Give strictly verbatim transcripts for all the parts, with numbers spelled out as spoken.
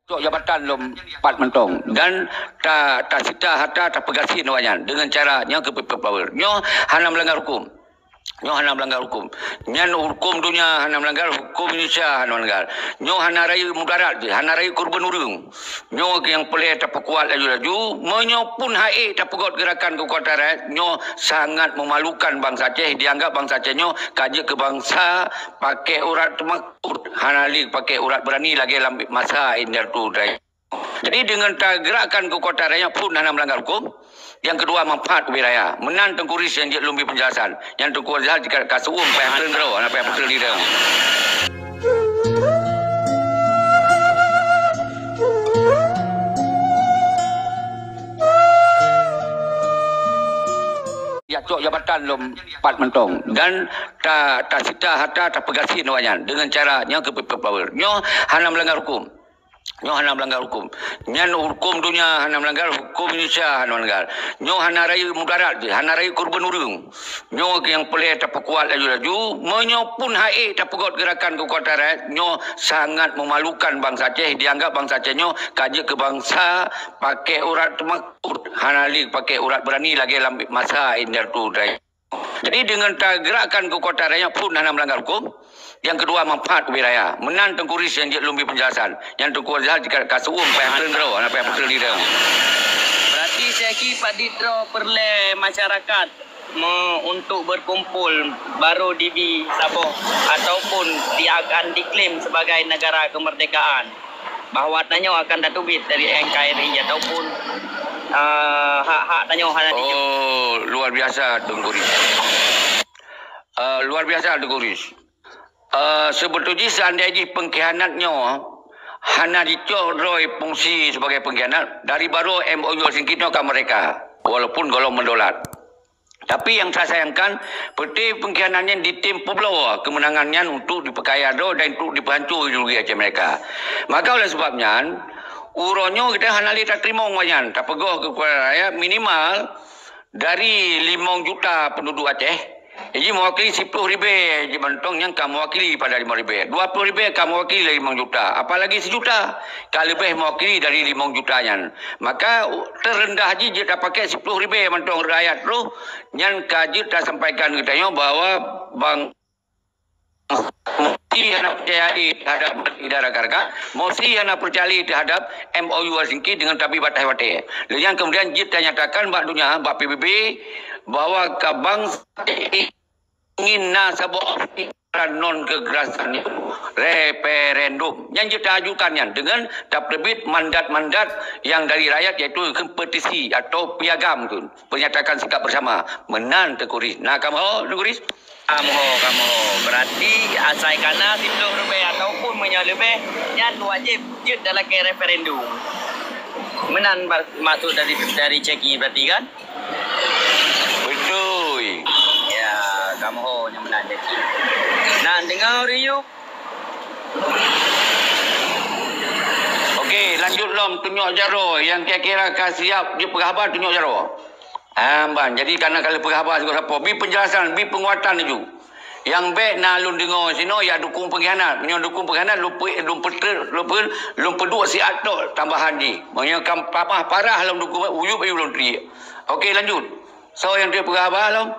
Cok jabatan lom pat mantong dan ta tasita harta tapeugasien awaknyan deungon cara nyang keu people power. Nyoe hana meulanggar huköm. Nyoe hana meulanggar huköm. Nyan huköm donya hana meulanggar, huköm Indonesia hana meulanggar. Nyoe hana rayeuk mudarat jih, hana rayeuk keureubeuen ureuëng. Nyoe nyang peureulée tapeukuat laju-laju. Meunyoe pun hak ék tapeugöt geurakan keukuatan rakyat, nyoe sangat meumalukan bansa Aceh. Dianggap bansa Aceh nyoe ka jeuet keu bansa pakai urat teumakot, hana lé pakai urat beurani lagée lam masa Orde Baru. Jadi deungon tageurakkan keukuatan rakyat phon hana meulanggar huköm. Nyang keudua manfaat ubé raya. Meunan Teungku Ris nyang jeuet lôn bri peunjelasan. Nyan Teungku Azhar jika ka seuuem payah treun droe, hana payah treun lidang. Ya cok jabatan lom pat mantong dan ta tasita harta tapeugasien awaknyan deungon cara nyang keu people power. Nyoe hana meulanggar huköm. Nyoe hana meulanggar huköm. Nyan huköm donya hana meulanggar, huköm Indonesia hana meulanggar. Nyoe hana rayeuk mudarat jih, hana rayeuk keureubeuen ureuëng. Nyoe nyang peureulée tapeukuat laju-laju. Meunyoe pun hak ék tapeugöt geurakan keukuatan rakyat, nyoe sangat meumalukan bansa Aceh. Dianggap bansa Aceh nyoe ka jeuet keu bansa pakai urat teumakot, hana lé pakai urat beurani lagée lam masa Orde Baru. Jadi deungon tageurakkan keukuatan rakyat phon hana meulanggar huköm. Nyang keudua manfaat ubé raya. Meunan Teungku Ris nyang jeuet lôn bri peunjelasan. Nyan Teungku Azhar jika ka seuuem payah treun droe, hana payah treun lidang. Berarti syaki padit droe peureulée masyarakat me untuk berkumpul baru dibi saboh ataupun di akan diklaim sebagai negara kemerdekaan. Bahwa tanyoe akan tateubiet dari N K R I ataupun, eh, hak-hak tanyoe hana dijok. Oh, luar biasa Teungku Ris. Eh, luar biasa Teungku Ris. Eh, seubeutôi jih seandai jih peungkhianat nyoe hana jicok droe fungsi sebagai peungkhianat, dari baroe M O U Helsinki nyoe ka meurdeka, walaupun gohlom meudolat. Tapi nyang tasayangkan, peuté peungkhianat nyan ditem peubloe keumeunangan nyan untuk dipeukaya droe dan untuk dipeuhanco ideologi Aceh Merdeka. Maka oleh sebab nyan, uroe nyoe geutanyoe hana lé tateurimong awaknyan, tapeugoh keu keupada rakyat minimal dari limong juta penduduk Aceh. Jadi mewakili siploh ribée jih mantong nyang ka mewakili pada limong ribée. Dua ploh ribée ka mewakili limong juta, apalagi sijuta. Ka leubeh mewakili dari limong juta nyan. Maka, teureundah jih jeuet tapakék siploh ribée mantong rakyat roh, nyan ka jeuet tasampaikan geutanyoe bahwa bang-, Mursi hana peucaya terhadap idara karka, Mursi hana peucaya terhadap M O U Helsinki deungon tabri bataih watée. Lheueh nyan kemudian jeuet tanyatakan bak donya, bak P B B, bahwa ka bansa ingin na saboh non kekerasan, referendum. Nyang jeuet taajukan nyan deungon tapeubiet mandat-mandat nyang dari rakyat, yaitu petisi atau piagam tu, pernyataan sikap bersama. Meunan Teungku Ris. Na kamoe Teungku Ris? Kamoe, kamoe. Berarti asai kana siploh ribée ataupun meunyoe leubeh, nyan wajéb jeuet dalakée referendum. Meunan ba-, maksud dari, dari Ceki berarti kan? Beutôi. Ya, kamoe nyang meunan jadi. Nah, deungoe Riuk. Okey, lanjut lom tunyok jaroe nyang kira-kira ka siap jipeugah haba tunyok jaroe. Ah, ban, jadi kana ka lheueh peugah haba sigoe sapo, bi penjelasan, bi penguatan laju. Nyang bék na lôn deungoe sinoe ya dukung pengkhianat. Meunyoe dukung pengkhianat, lôn pe-, lôn peutreuk, lôn pe-, lôn peuduek siat tok tambahan jih. Meunyoe ka tamah parah lom dukung, uyueb ayue lôn triek. Okey, lanjut. Soe nyang tuju peugah haba lom?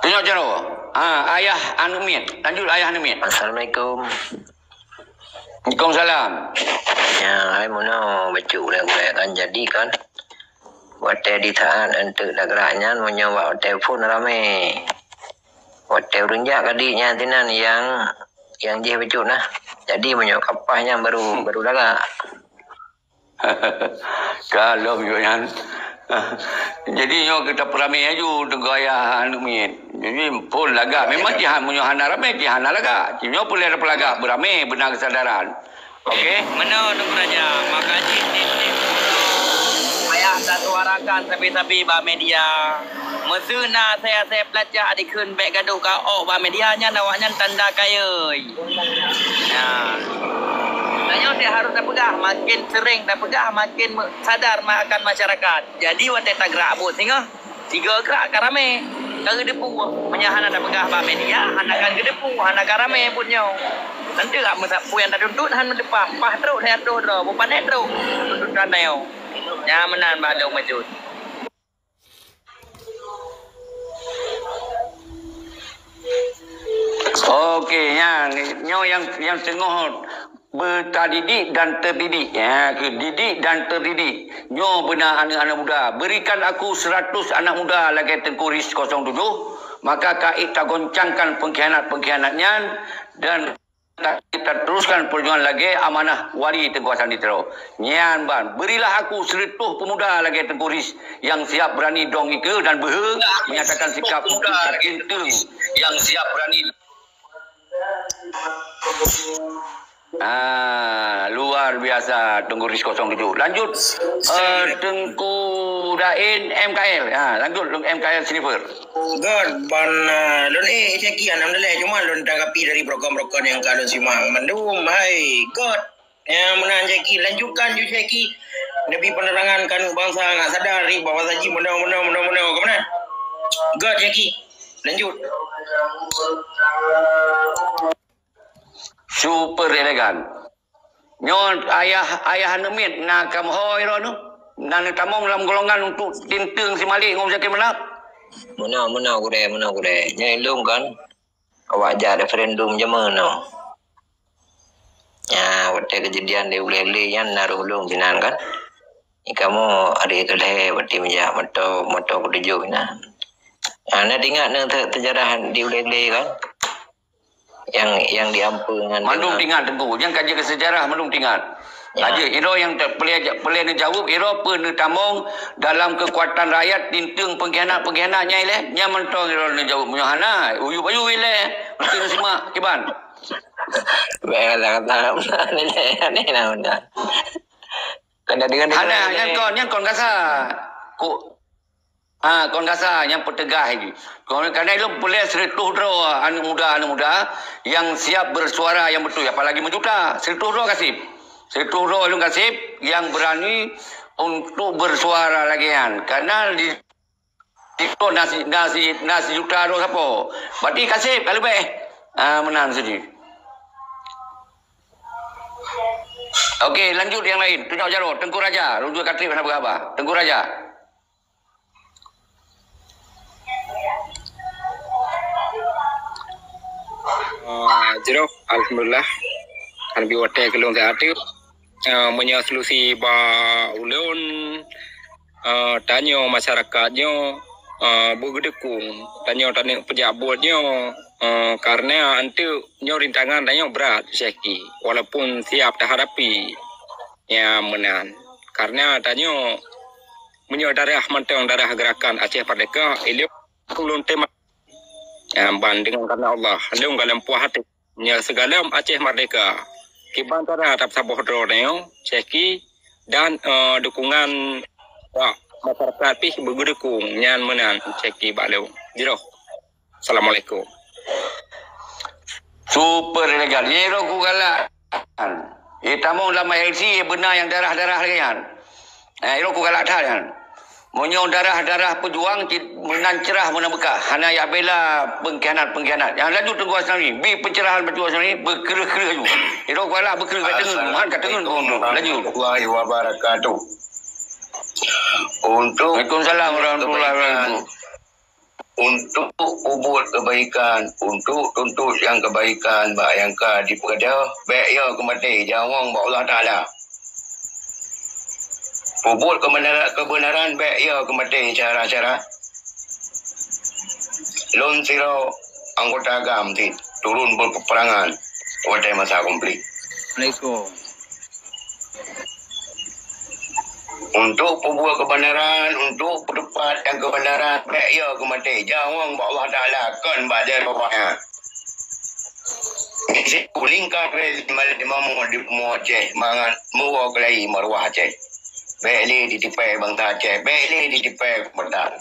Tunyok jaroe. Ha, ayah aneuk miet. Lanjut ayah aneuk miet. Assalamualaikum. Waalaikumsalam. Ya, hai meunoe bacut ulée-ulée kan jadi kan. Watée di saat enteuk da gerak nyan meunyoe bak watée phon ramé. Watée ureuëng jak kadi nyan sinan nyang, nyang jih bacut nah. Jadi meunyoe kapah nyan baru, baru lagak. Ka lom nyoe nyan. Jadi nyoe kita peuramé aju teungku ayah aneuk miet. Jadi phon lagak. Memang jihan meunyoe hana ramé, jihan hana lagak. Nyoe peureulée peulagak beuramé beuna keusadaran. Okey? Meunoe Teungku Raja, maka jih tieb-tieb payah tasuarakan sabe-sabe bak media. Meuseu na asai-asai peulacak dikheun bék gadôh ka ôk bak media nyan awaknyan tanda kayée. Nah, tanyoe teuharôh tapeugah, makin seuréng tapeugah, makin me-, sadar ma-, akan masyarakat. Jadi watée tagrak buet singoh, sigoe grak ka ramé. Ka geudeupu, meunyoe hana tapeugah bak media, hana ka geudeupu, hana ka ramé buet nyoe. Nanti lah meusapeue nyang tatuntut han meuteupah, pah trok nyan troh droe, bupanet trok tuntutan nyoe. Nyan meunan bak lôn meukeujot. Okey, nyan nyoe nyang nyang teungoh beutadidik dan teudidik. Ya, didik dan teudidik. Nyoe beuna aneuk-aneuk muda. Berikan aku seratus anak muda lagèe Teuku Ris kosong tujoh, maka ka ék tagoncangkan pengkhianat-pengkhianat nyan dan ta-, kita teruskan perjuangan lagèe amanah wali Teungku Hasan di Tiro. Nyan ban, berilah aku seratus pemuda lagèe Teuku Ris yang siap berani dong ikeue dan beuhe menyatakan sikap untuk takinteung yang siap berani. Ah, luar biasa Teuku Ris kosong tujoh. Lanjut, eh, Teuku Dain M K L. Ha, lanjut M K L Sniper. Göt, ban, eh, lôn ék Syeki, alhamdulillah, cuma lôn tanggapi dari broken-broken nyang ka lôn simak mandum. Hai, göt. Ya, meunan Syeki, lanjutkan ju Syeki. Neubi penerangan keu aneuk bansa ngat sadar ri bahwa saji meunoe, meunoe, meunoe, meunoe, keu meunan. Göt Syeki. Lanjut. Super elegan. Nyoe ayah, ayah aneuk miet na kamoe droeneuh. Na neutamong lam golongan untuk tinteung si Malik ngon Zakir Manaf. Meunoe, meunoe gurèe, meunoe gurèe. Nyoe ilôn kan awak jak referendum jameun nyoe. Ya, watèe keujadian di Ulèe-Ulèe nyan na roh lôn sinan kan. Di kamoe hari keulhèe watèe meujak moto, moto keutujoh inan. Ah, na teuingat na se-, sejarah di Ulèe-Ulèe kan? Yang, yang diampeue ngon mandum teuingat, Teungku. Nyang ka jeuet keu sejarah mandum teuingat. Ya. Ka jeuet, inoe nyang te-, peulèe ja-, peulèe neujaweueb, inoe peue neutamong dalam keukuatan rakyat tinteung pengkhianat-pengkhianat nyan ilèe. Nyan mantong inoe neujaweueb. Meunyoe hana, uyueb-ayue ilèe. Meusti neusimak, kiban. Bèk kata-kata. Aneh lah, aneh. Hana, nyan kon, nyan kon gasa. Ku, Ha, kon gasa nyang peuteugah laju. Kon, karena ilôn peulèe sireutoh droe aneuk muda, aneuk muda nyang siap bersuara nyang beutôi, apalagi meujuta. Sireutoh droe kaseb. Sireutoh droe ilôn kaseb nyang berani untuk bersuara lagèe nyan. Karena di, di na si, na si, na sijuta droe sapo. Berarti kaseb ka leubeh. Ha, meunan saja. Okey, lanjut nyang laén. Tunyok jaroe, Teungku Raja. Lôn jeuet ka trép hana beuraba. Teungku Raja. Ah, jroh, alhamdulillah. Kan bi watèe keu lôn siat teuk. Ah, meunyoe solusi bak ulôn, ah, tanyoe masyarakat nyoe, ah, beugeudukung. Tanyoe taneuk peujak buet nyoe, ah, karena enteuk nyoe rintangan tanyoe brat, Syeki, walaupun siap tahadapi. Ya, meunan. Karena tanyoe meunyoe darah mantong darah gerakan Aceh Merdeka, ilôn ulôn tema. Ya, ban dengan karena Allah, lôn galom puah até. Nyoe sigohlom Aceh Merdeka. Kiban cara tapeusaboh droe nyoe, Syeki, dan, eh, dukungan bak masyarakat pih beugeudukung nyan meunan Syeki bak lôn. Jroh. Assalamualaikum. Super elegan. Nyoe ku galak. Itamong lam I L C beuna nyang darah-darah lagèe nyan. Eh, ilôn ku galak that nyan. Meunyoe darah-darah peujuang cit meunan cerah meunan beukah, hana jak bela pengkhianat-pengkhianat. Nyang laju Teungku Asnami, bi pencerahan Teungku Asnami, beukreueh-kreueh laju. Ilôn ku galak beukreueh ka teungeun, man ka teungeun. Assalamualaikum warahmatullahi wabarakatuh. Untuk Waalaikumsalam warahmatullahi wabarakatuh. Untuk peubuet keubaikan, untuk tuntut nyang keubaikan bak nyang ka dipeugah, bèk yo keu maté, jaweueng bak Allah Taala. Peubuet keubeunaran, keubeunaran bèk yo keu maté cara-cara. Lôn sidroe anggota GAM cit turun beupeuperangan watèe masa konflik. Assalamualaikum. Untuk peubuet keubeunaran, untuk peuteupat nyang keubeunaran, bèk yo keu maté, jaweueng bak Allah Taala, kon bak jaroe nyan. Misi kulingka rezim Malek Mahmud di bumoe Aceh, mangat meuwoe keulayi maruah Aceh. Bèk lé jitipèe bansa Aceh, bèk lé jitipèe keumeudaan.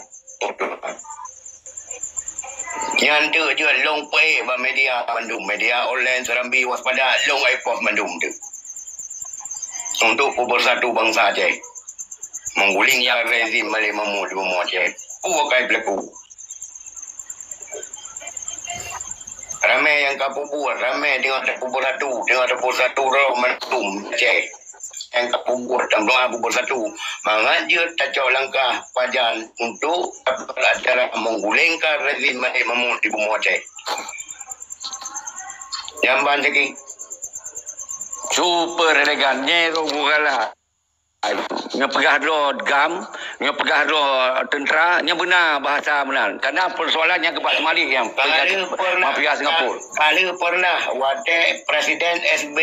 Nyan teuk jeuet lôn peuék bak media mandum, media online Serambi Waspada, lôn ék poh mandum teuk. Untuk peubeusatu bansa Aceh. Menggulingkan rezim Malek Mahmud di bumoe Aceh. Peue kai peulaku? Ramé nyang ka peubuet, ramé teungoh tapeubeusatu, teungoh tapeubeusatu droe mandum Aceh. Nyang ka peubuet, teungoh peubeusatu. Mangat jeuet tacok langkah pajan untuk acara menggulingkan rezim Mahathir Mahmud di bumoe Aceh. Nyan ban caki. Super elegan, nyoe roh gugala. Nyoe peugah droe GAM, nyoe peugah droe tentara, nyoe beuna bahasa meunan. Karena persoalan nyang keubat teumalik nyang Kalau pernah, mafia Singapura. Kalau pernah watèe Presiden S B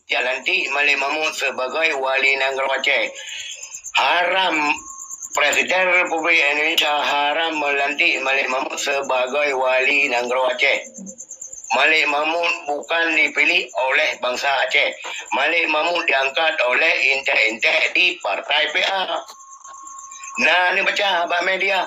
jak lantik Malik Mahmud sebagai wali nanggroe Aceh. Haram Presiden Republik Indonesia haram melantik Malik Mahmud sebagai wali nanggroe Aceh. Malik Mahmud bukan dipilih oleh bangsa Aceh. Malik Mahmud diangkat oleh intek-intek di Partai P A. Na neubaca bak media.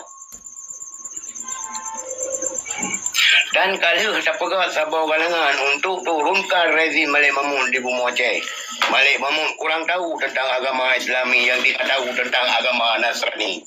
Dan ka lheueh tapeugah saboh galangan untuk turunkan rezim Malik Mahmud di bumoe Aceh. Malik Mahmud kurang tahu tentang agama Islami, yang dia tahu tentang agama Nasrani.